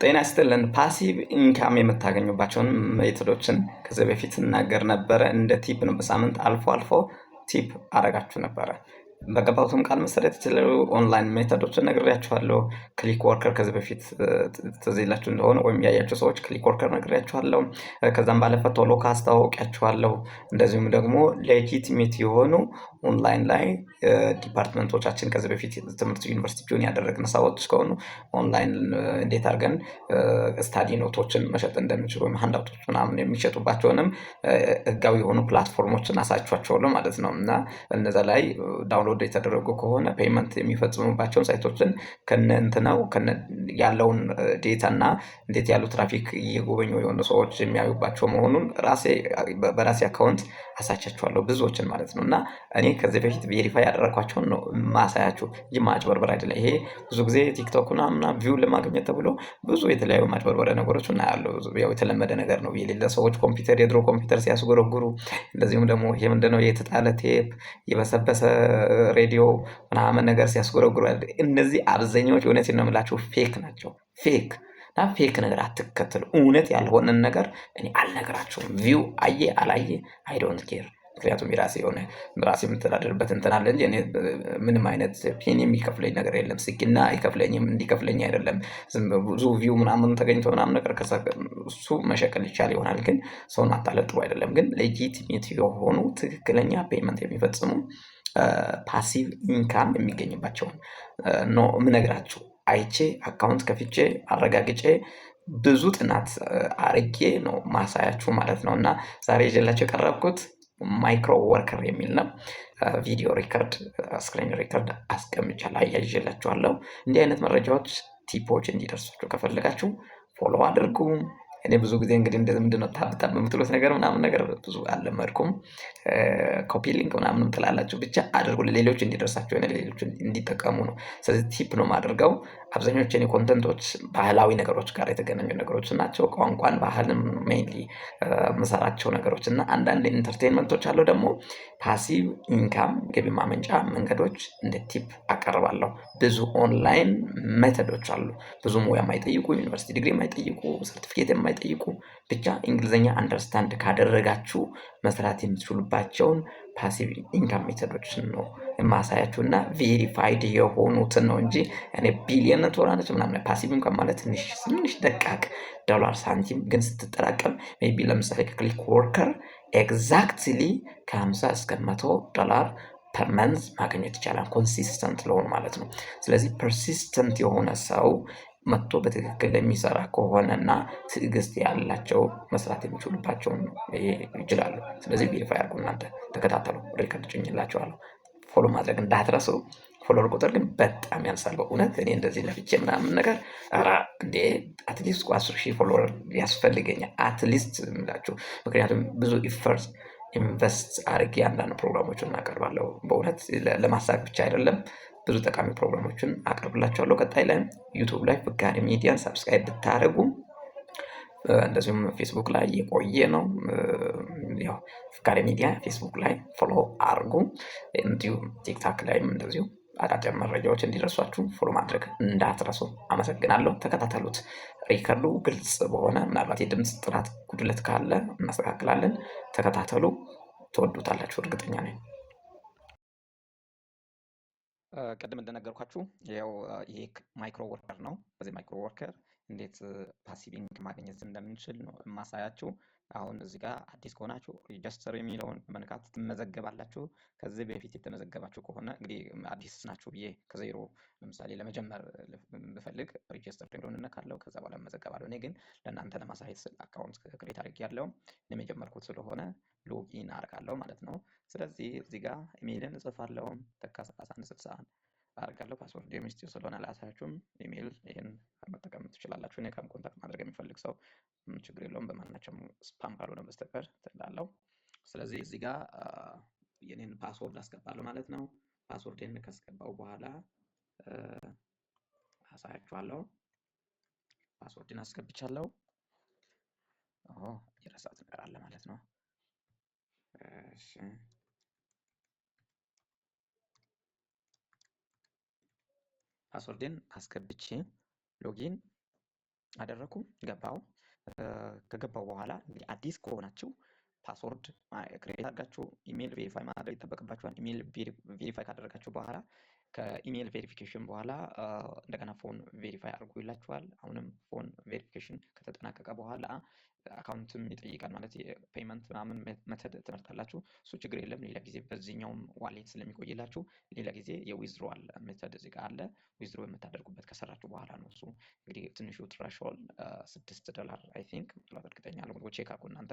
ጤና ይስጥልን። Passive income የምታገኙባቸውን method ኦችን ከዚህ በፊት እናገር ነበረ። እንደ tip ነው። በሳምንት አልፎ አልፎ tip አረጋችሁ ነበረ። በገባሁትም ቃል መሰረት የተለያዩ online method ኦችን ነግሬያችኋለሁ። Clickworker ከዚህ በፊት ትዝ ይላችሁ እንደሆነ ወይም ያያችሁ ሰዎች Clickworker ነግሬያችኋለሁ። ከዛም ባለፈ ቶሎካ አስተዋውቂያችኋለሁ። እንደዚሁም ደግሞ legitimate የሆኑ ኦንላይን ላይ department ኦቻችን ከዚህ በፊት ትምህርት ዩኒቨርሲቲ join ያደረግን ሰዎች ከሆኑ ኦንላይን እንዴት አድርገን study note ኦችን መሸጥ እንደምንችል ወይም handout ኦች ምናምን የሚሸጡባቸውንም ህጋዊ የሆኑ platform ኦችን አሳይቻችኋለሁ ማለት ነው። እና እነዛ ላይ download የተደረጉ ከሆነ payment የሚፈጽሙባቸውን site ኦችን ከነ እንትናው ከነ ያለውን data እና እንዴት ያሉ ትራፊክ እየጎበኙ የሆኑ ሰዎች የሚያዩባቸው መሆኑን ራሴ በራሴ account አሳይቻችኋለሁ ብዙዎችን ማለት ነው። እና እኔ ከዚህ በፊት verify ያደረኳቸውን ነው ማሳያችሁ እንጂ ማጭበርበር አይደለም። ይሄ ብዙ ጊዜ ቲክቶክ ምናምን view ለማግኘት ተብሎ ብዙ የተለያዩ ማጭበርበሪያ ነገሮች እናያለን። ያው የተለመደ ነገር ነው። የሌለ ሰዎች ኮምፒውተር የድሮ ኮምፒውተር ሲያስጎረጉሩ፣ እንደዚሁም ደግሞ ይሄ ምንድነው የተጣለ ቴፕ፣ የበሰበሰ ሬዲዮ ምናምን ነገር ሲያስጎረጉሩ፣ እነዚህ አብዛኛዎች እውነቴን ነው የምላችሁ fake ናቸው። Fake እና fake ነገር አትከተሉ። እውነት ያልሆነን ነገር እኔ አልነግራችሁም። View አየ አላየ I don't care። ምክንያቱም የራሴ የሆነ ራሴ የምተዳደርበት እንትን አለ እንጂ እኔ ምንም አይነት penny የሚከፍለኝ ነገር የለም። ስኪና አይከፍለኝም፣ እንዲከፍለኝ አይደለም። ዝም ብዙ view ምናምን ተገኝቶ ምናምን ነገር እሱ መሸቀል ይቻል ይሆናል፣ ግን ሰውን ማታለል ጥሩ አይደለም። ግን legitimate የሆኑ ትክክለኛ payment የሚፈጽሙ passive income የሚገኝባቸውን ነው የምነግራችሁ። አይቼ፣ account ከፍቼ፣ አረጋግጬ፣ ብዙ ጥናት አርጌ ነው ማሳያችሁ ማለት ነው። እና ዛሬ ይዤላችሁ የቀረብኩት Microworker የሚል ነው። ቪዲዮ record፣ screen record አስቀምጫለሁ፣ አያይዤላችኋለሁ። እንዲህ አይነት መረጃዎች፣ tip ኦች እንዲደርሷችሁ ከፈለጋችሁ follow አድርጉ። እኔ ብዙ ጊዜ እንግዲህ እንደዚህ ምንድነው tap tap የምትሉት ነገር ምናምን ነገር ብዙ አልለመድኩም። Copy link ምናምንም ትላላችሁ፣ ብቻ አድርጉ፣ ለሌሎች እንዲደርሳቸው፣ ለሌሎች እንዲጠቀሙ ነው። ስለዚህ tip ነው የማደርገው። አብዛኞቹ የኔ content ኦች ባህላዊ ነገሮች ጋር የተገናኙ ነገሮች ናቸው። ቋንቋን፣ ባህልን mainly የምሰራቸው ነገሮች እና አንዳንድ entertainment ኦች አሉ። ደግሞ passive income ገቢ ማመንጫ መንገዶች እንደ tip አቀርባለሁ። ብዙ online method ኦች አሉ። ብዙ ሙያ የማይጠይቁ፣ ዩኒቨርሲቲ ዲግሪ የማይጠይቁ፣ ሰርቲፊኬት የማይጠይቁ፣ ብቻ እንግሊዝኛ understand ካደረጋችሁ መስራት የምትችሉባቸውን passive income method ኦችን ነው የማሳያችሁ እና verified የሆኑትን ነው እንጂ እኔ ቢሊየን ትሆናለች ምናምን። Passive income ማለት ትንሽ ትንሽ ደቃቅ ዶላር ሳንቲም ግን ስትጠራቀም maybe ለምሳሌ ከ Clickworker exactly ከ50 እስከ 100 ዶላር per month ማግኘት ይቻላል። Consistent ለሆኑ ማለት ነው። ስለዚህ persistent የሆነ ሰው መጥቶ በትክክል የሚሰራ ከሆነ እና ትዕግስት ያላቸው መስራት የሚችሉባቸውን ይችላሉ። ስለዚህ verify አድርጉ፣ እናንተ ተከታተሉ። Record ጭኝላችኋለሁ። Follow ማድረግ እንዳትረሱ። Follower ቁጥር ግን በጣም ያንሳል። በእውነት እኔ እንደዚህ ለፍቼ ምናምን ነገር ኧረ እንዴ at least 10,000 follower ያስፈልገኛል። At least የምላችሁ ምክንያቱም ብዙ effort invest አድርጌ አንዳንድ ፕሮግራሞችን እናቀርባለሁ። በእውነት ለማሳቅ ብቻ አይደለም፣ ብዙ ጠቃሚ ፕሮግራሞችን አቀርብላችኋለሁ። ቀጣይ ላይ ዩቱብ ላይ ፍካሬ ሚዲያን subscribe ብታደርጉ፣ እንደዚሁም ፌስቡክ ላይ የቆየ ነው። ያው ፍካሬ ሚዲያ ፌስቡክ ላይ follow አድርጉ። እንዲሁም ቲክታክ ላይም እንደዚሁ አጫጭር መረጃዎች እንዲደርሷችሁ follow ማድረግ እንዳትረሱ። አመሰግናለሁ። ተከታተሉት። Record ኡ ግልጽ በሆነ ምናልባት የድምፅ ጥራት ጉድለት ካለ እናስተካክላለን። ተከታተሉ። ትወዱታላችሁ፣ እርግጠኛ ነኝ። ቅድም እንደነገርኳችሁ ያው ይሄ Microworker ነው። በዚህ Microworker እንዴት passive income ማግኘት እንደምንችል ነው የማሳያችሁ። አሁን እዚህ ጋር አዲስ ከሆናችሁ register የሚለውን በመንካት ትመዘገባላችሁ። ከዚህ በፊት የተመዘገባችሁ ከሆነ፣ እንግዲህ አዲስ ናችሁ ብዬ ከዜሮ ለምሳሌ ለመጀመር ብፈልግ register የሚለውን እነካለሁ። ከዛ በኋላ እመዘገባለሁ። እኔ ግን ለእናንተ ለማሳየት ስል account create አድርጌያለሁ። እኔም የጀመርኩት ስለሆነ login አደርጋለሁ ማለት ነው። ስለዚህ እዚህ ጋር ኢሜይልን እጽፋለሁ። ተካ 3161 አደርጋለሁ። Password የሚስጢር ስለሆነ አላሳያችሁም። ኢሜይል ይህን መጠቀም ትችላላችሁ። እኔ ጋርም contact ማድረግ የሚፈልግ ሰው ችግር የለውም። በማናቸውም spam ካልሆነ በስተቀር ትላለው። ስለዚህ እዚህ ጋር የኔን password አስገባለሁ ማለት ነው። Password ኤን ካስገባው በኋላ አሳያችኋለሁ። Password ን አስገብቻለሁ። የረሳሁት ነገር አለ ማለት ነው። እሺ፣ password ኤን አስገብቼ login አደረኩ፣ ገባው። ከገባው በኋላ እንግዲህ አዲስ ከሆናችሁ password create አድርጋችሁ email verify ማድረግ ይጠበቅባችኋል። Email verify ካደረጋችሁ በኋላ፣ ከ email verification በኋላ እንደገና phone verify አድርጉ ይላችኋል። አሁንም phone verification ከተጠናቀቀ በኋላ account ም ይጠይቃል፣ ማለት የ payment ምናምን method ትመርጣላችሁ። እሱ ችግር የለም። ሌላ ጊዜ በዚህኛውም wallet ስለሚቆይላችሁ ሌላ ጊዜ የ withdrawal method እዚህ ጋር አለ። Withdraw የምታደርጉበት ከሰራችሁ በኋላ ነው። እሱ እንግዲህ ትንሹ threshold $6 I think፣ ምናልባት እርግጠኛ አልሆንኩም። Check አድርጉ እናንተ።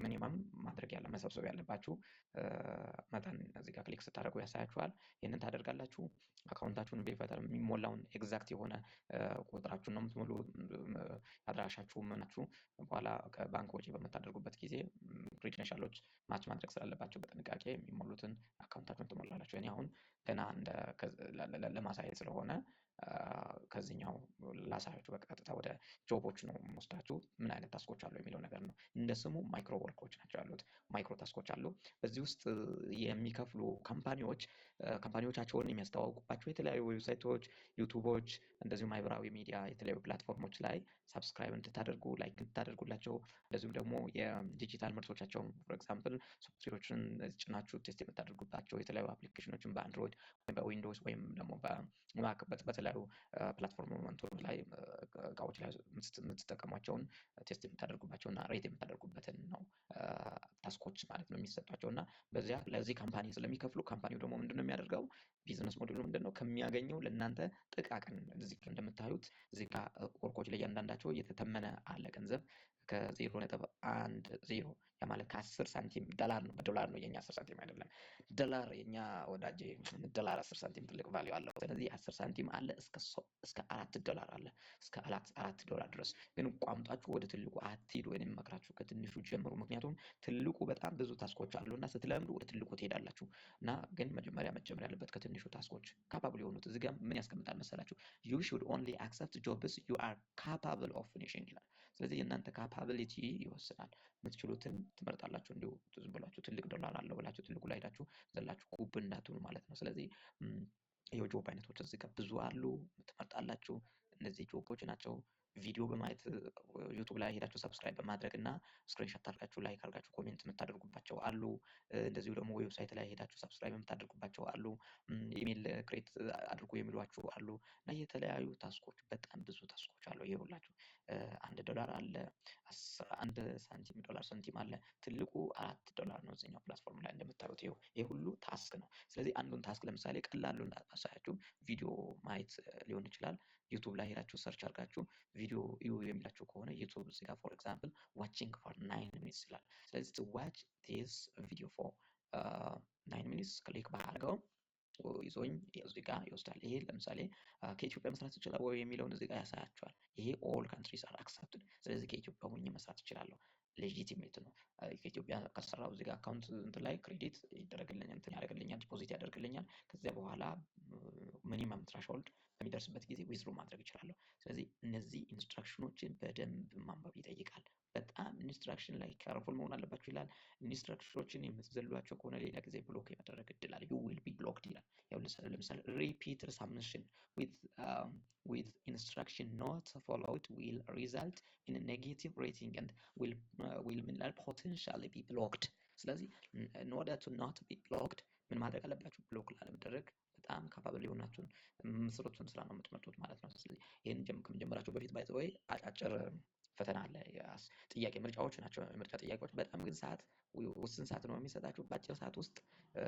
Minimum ማድረግ ያለ መሰብሰብ ያለባችሁ መጠን እዚህ ጋር click ስታደርጉ ያሳያችኋል። ይህንን ታደርጋላችሁ። Account ኣችሁን verify፣ የሚሞላውን exact የሆነ ቁጥራችሁን ነው የምትሞሉ፣ አድራሻችሁ ምናችሁ። በኋላ ከባንክ ወጪ በምታደርጉበት ጊዜ credential ኦች match ማድረግ ስላለባቸው በጥንቃቄ የሚሞሉትን account ኣችሁን ትሞላላችሁ። እኔ አሁን ገና ለማሳየት ስለሆነ ከዚህኛው ላሳያችሁ፣ በቀጥታ ወደ job ኦች ነው የምወስዳችሁ። ምን አይነት task ኦች አሉ የሚለው ነገር ነው። እንደ ስሙ micro work ኦች ናቸው ያሉት፣ micro task ኦች አሉ። በዚህ ውስጥ የሚከፍሉ company ዎች company ዎቻቸውን የሚያስተዋውቁባቸው የተለያዩ website ኦች፣ YouTube ኦች፣ እንደዚሁም ማህበራዊ ሚዲያ የተለያዩ platform ኦች ላይ subscribe እንድታደርጉ፣ like እንድታደርጉላቸው፣ እንደዚሁም ደግሞ የዲጂታል ምርቶቻቸውን፣ for example ሶፍትዌሮችን ጭናችሁ test የምታደርጉባቸው የተለያዩ application ኦችን በ Android ወይም በ Windows ወይም ደግሞ በ Mac በተለያዩ platform ላይ እቃዎች ላይ የምትጠቀሟቸውን test የምታደርጉባቸው እና rate የምታደርጉበትን ነው task ኦች ማለት ነው የሚሰጧቸው። እና በዚያ ለዚህ company ስለሚከፍሉ company ው ደግሞ ምንድነው የሚያደርገው? Business model ኡ ምንድነው? ከሚያገኘው ለእናንተ ጥቃቅን፣ እዚህ እንደምታዩት እዚህ ጋር work ኦች ላይ እያንዳንዳቸው እየተተመነ አለ ገንዘብ። ከ0.10፣ ያ ማለት ከ10 ሳንቲም፣ ዶላር ነው፣ በዶላር ነው የኛ፣ 10 ሳንቲም አይደለም ዶላር የኛ ወዳጄ። ዶላር 10 ሳንቲም ትልቅ value አለው። ስለዚህ 10 ሳንቲም አለ፣ እስከ $4 አለ፣ እስከ $4 ድረስ። ግን ቋምጣችሁ ወደ ትልቁ አትሂዱ፣ ወይም መክራችሁ ከትንሹ ጀምሩ። ምክንያቱም ትልቁ በጣም ብዙ task ኦች አሉ እና ስትለምዱ ወደ ትልቁ ትሄዳላችሁ። እና ግን መጀመሪያ መጀመር ያለበት ከትንሹ task ኦች capable የሆኑት። እዚህ ጋር ምን ያስቀምጣል መሰላችሁ? "You should only accept jobs you are capable of finishing" ይላል። ስለዚህ የእናንተ capability ይወስናል። የምትችሉትን ትመርጣላችሁ። እንዲሁ ዝም ብላችሁ ትልቅ ዶላር አለው ብላችሁ ትልቁ ላይ ሄዳችሁ ዘላችሁ ጉብ እንዳትሉ ማለት ነው። ስለዚህ የ job አይነቶች እዚህ ጋር ብዙ አሉ፣ ትመርጣላችሁ። እነዚህ job ኦች ናቸው። ቪዲዮ በማየት፣ YouTube ላይ ሄዳችሁ subscribe በማድረግ እና screenshot አድርጋችሁ፣ like አድርጋችሁ comment የምታደርጉባቸው አሉ። እንደዚሁ ደግሞ website ላይ ሄዳችሁ subscribe የምታደርጉባቸው አሉ። Email create አድርጉ የሚሏችሁ አሉ። እና የተለያዩ task ኦች፣ በጣም ብዙ task ኦች አሉ። ይኸውላችሁ $1 አለ፣ 11 ሳንቲም፣ ዶላር ሳንቲም አለ። ትልቁ $4 ነው እዚህኛው platform ላይ እንደምታዩት። ይኸው ይሄ ሁሉ task ነው። ስለዚህ አንዱን task ለምሳሌ ቀላሉን አሳያችሁ፣ ቪዲዮ ማየት ሊሆን ይችላል። YouTube ላይ ሄዳችሁ search አድርጋችሁ ቪዲዮ እዩ የሚላችሁ ከሆነ YouTube እዚህ ጋር for example "watching for 9 minutes" ይላል። ስለዚህ "watch this video for 9 minutes" click ባደርገው ይዞኝ እዚህ ጋር ይወስዳል። ይሄ ለምሳሌ ከኢትዮጵያ መስራት ይችላል ወይ የሚለውን እዚህ ጋር ያሳያቸዋል። ይሄ "all countries are accepted"። ስለዚህ ከኢትዮጵያ ሆኜ መስራት እችላለሁ። Legitimate ነው። ከኢትዮጵያ ከሰራው እዚህ ጋር account እንትን ላይ credit ይደረግልኛል፣ እንትን ያደርግልኛል፣ deposit ያደርግልኛል። ከዚያ በኋላ minimum threshold በሚደርስበት ጊዜ withdraw ማድረግ እችላለሁ። ስለዚህ እነዚህ instruction ኦችን በደንብ ማንበብ ይጠይቃል። በጣም instruction ላይ careful መሆን አለባችሁ ይላል። Instruction ኦችን የምትዘሏቸው ከሆነ ሌላ ጊዜ block የመደረግ እድል አለ። "You will be blocked" ይላል። ያው ለምሳሌ "repeated submission with instruction not followed will result in negative rating and will" ምን ይላል፣ "potentially be blocked"። ስለዚህ in order to not be blocked ምን ማድረግ አለባችሁ? Block ላለመደረግ በጣም capable የሆናችሁን የምትሰሩትን ስራ ነው የምትመርጡት ማለት ነው። ስለዚህ ይህን ከመጀመራችሁ በፊት by the way አጫጭር ፈተና አለ። ጥያቄ ምርጫዎች ናቸው፣ የምርጫ ጥያቄዎች። በጣም ግን ሰዓት፣ ውስን ሰዓት ነው የሚሰጣችሁ። በአጭር ሰዓት ውስጥ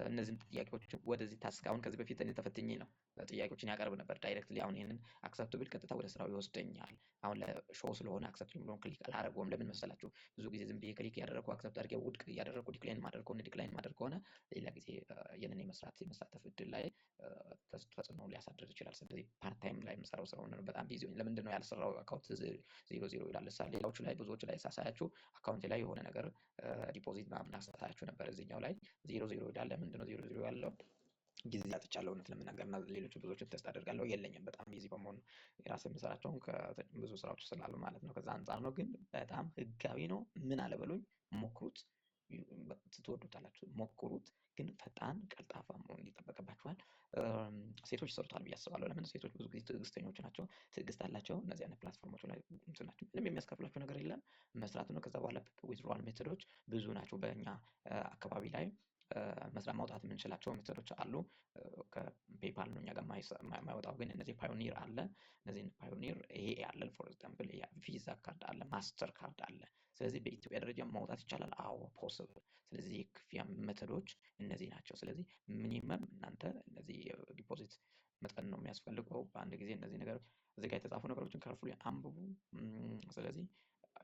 እነዚህን ጥያቄዎች ወደዚህ task፣ አሁን ከዚህ በፊት እኔ ተፈትኜ ነው፣ ጥያቄዎችን ያቀርብ ነበር directly። አሁን ይህንን accept ብል ቀጥታ ወደ ስራው ይወስደኛል። አሁን ለ show ስለሆነ accept የሚለውን click አላደረገውም። ለምን መሰላችሁ? ብዙ ጊዜ ዝም ብዬ click እያደረግኩ፣ accept አድርጌ ውድቅ እያደረግኩ፣ decline ማድረግ ከሆነ፣ decline ማድረግ ከሆነ ሌላ ጊዜ ይህንን የመስራት የመሳተፍ እድል ላይ ተጽዕኖ ሊያሳድር ይችላል። ስለዚህ part time ላይ የምሰራው ስለሆነ ነው በጣም busy። ለምንድን ነው ያልሰራው? Account 0 0 ይላል። ሌላዎቹ ላይ፣ ብዙዎቹ ላይ ሳሳያችሁ account ላይ የሆነ ነገር deposit ምናምን አሳያችሁ ነበር። እዚህኛው ላይ 0 0 ይላል። ለምንድን ነው 0 0 ያለው? ጊዜ አጥቻለሁ እውነት ለመናገር፣ እና ሌሎቹ ብዙዎችን test አደርጋለሁ፣ የለኝም። በጣም busy በመሆን የራሴ የምሰራቸውን ብዙ ስራዎች ስላሉ ማለት ነው። ከዛ አንጻር ነው። ግን በጣም ህጋዊ ነው። ምን አለ በሉኝ፣ ሞክሩት። ትወዱታላችሁ፣ ሞክሩት። ግን ፈጣን ቀልጣፋ መሆን ይጠበቅባችኋል። ሴቶች ይሰሩታል ብዬ አስባለሁ። ለምን ሴቶች ብዙ ጊዜ ትዕግስተኞች ናቸው፣ ትዕግስት አላቸው። እነዚህ አይነት platform ኦች ላይ እንትን ናቸው። ምንም የሚያስከፍላቸው ነገር የለም፣ መስራት ነው። ከዛ በኋላ withdrawal method ኦች ብዙ ናቸው። በእኛ አካባቢ ላይ መስራት ማውጣት የምንችላቸው method ኦች አሉ። ከ PayPal ነው እኛ ጋር የማይወጣው፣ ግን እነዚህ Payoneer አለ። እነዚህን Payoneer ይሄ አለ፣ for example Visa card አለ፣ Master ካርድ አለ። ስለዚህ በኢትዮጵያ ደረጃ ማውጣት ይቻላል። አዎ possible። ስለዚህ የክፍያ method ኦች እነዚህ ናቸው። ስለዚህ minimum እናንተ እነዚህ deposit መጠን ነው የሚያስፈልገው በአንድ ጊዜ። እነዚህ ነገሮች እዚህ ጋር የተጻፉ ነገሮችን carefully አንብቡ። ስለዚህ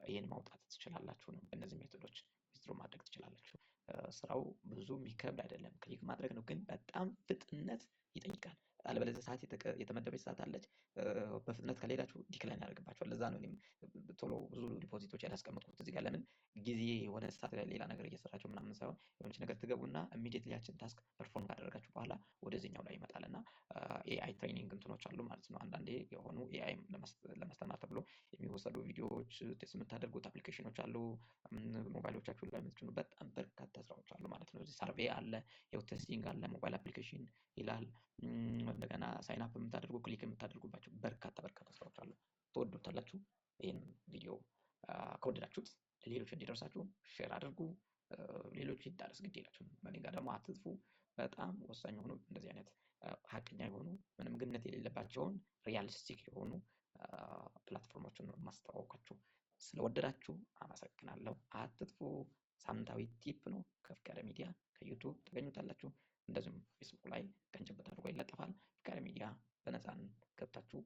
ይህን ማውጣት ትችላላችሁ ነው። በእነዚህ method ኦች withdraw ማድረግ ትችላላችሁ። ስራው ብዙ የሚከብድ አይደለም፣ click ማድረግ ነው፣ ግን በጣም ፍጥነት ይጠይቃል። አለበለዚያ ሰዓት የተመደበች ሰዓት አለች። በፍጥነት ከሌላችሁ decline ያደርግባችኋል። ለዛ ነው እኔም ቶሎ ብዙ deposit ኦች ያላስቀመጥኩት እዚህ ጋር። ለምን ጊዜ የሆነ ሰዓት ላይ ሌላ ነገር እየሰራችሁ ምናምን ሳይሆን የሆነች ነገር ትገቡና immediately ያችን task perform ካደረጋችሁ በኋላ ወደዚህኛው ላይ ይመጣል እና AI training እንትኖች አሉ ማለት ነው። አንዳንዴ የሆኑ AI ለማስተማር ተብሎ የሚወሰዱ ቪዲዮዎች፣ test የምታደርጉት application ኦች አሉ። ሞባይሎቻችሁ ላይ የምትጭኑ በጣም በርካታ ስራዎች አሉ ማለት ነው። እዚህ survey አለ፣ ይኸው testing አለ፣ mobile application ይላል። እንደገና sign up የምታደርጉ click የምታደርጉባቸው በርካታ በርካታ ስራዎች አሉ። ትወዱታላችሁ። ይህን ቪዲዮ ከወደዳችሁት ሌሎች እንዲደርሳችሁ share አድርጉ። ሌሎች ይዳረስ ግድ የላችሁም። በእኔ ጋር ደግሞ አትጥፉ። በጣም ወሳኝ የሆኑ እንደዚህ አይነት ሀቀኛ የሆኑ ምንም ግነት የሌለባቸውን realistic የሆኑ platform ኦችን ነው የማስተዋወቃችሁ። ስለወደዳችሁ አመሰግናለሁ። አትጥፉ። ሳምንታዊ tip ነው ከፍቃደ ሚዲያ ከ YouTube ታገኙታላችሁ። እንደዚሁም ፌስቡክ ላይ ቀንጭበት አድርጎ ይለጠፋል። ፍቃደ ሚዲያ በነፃን ገብታችሁ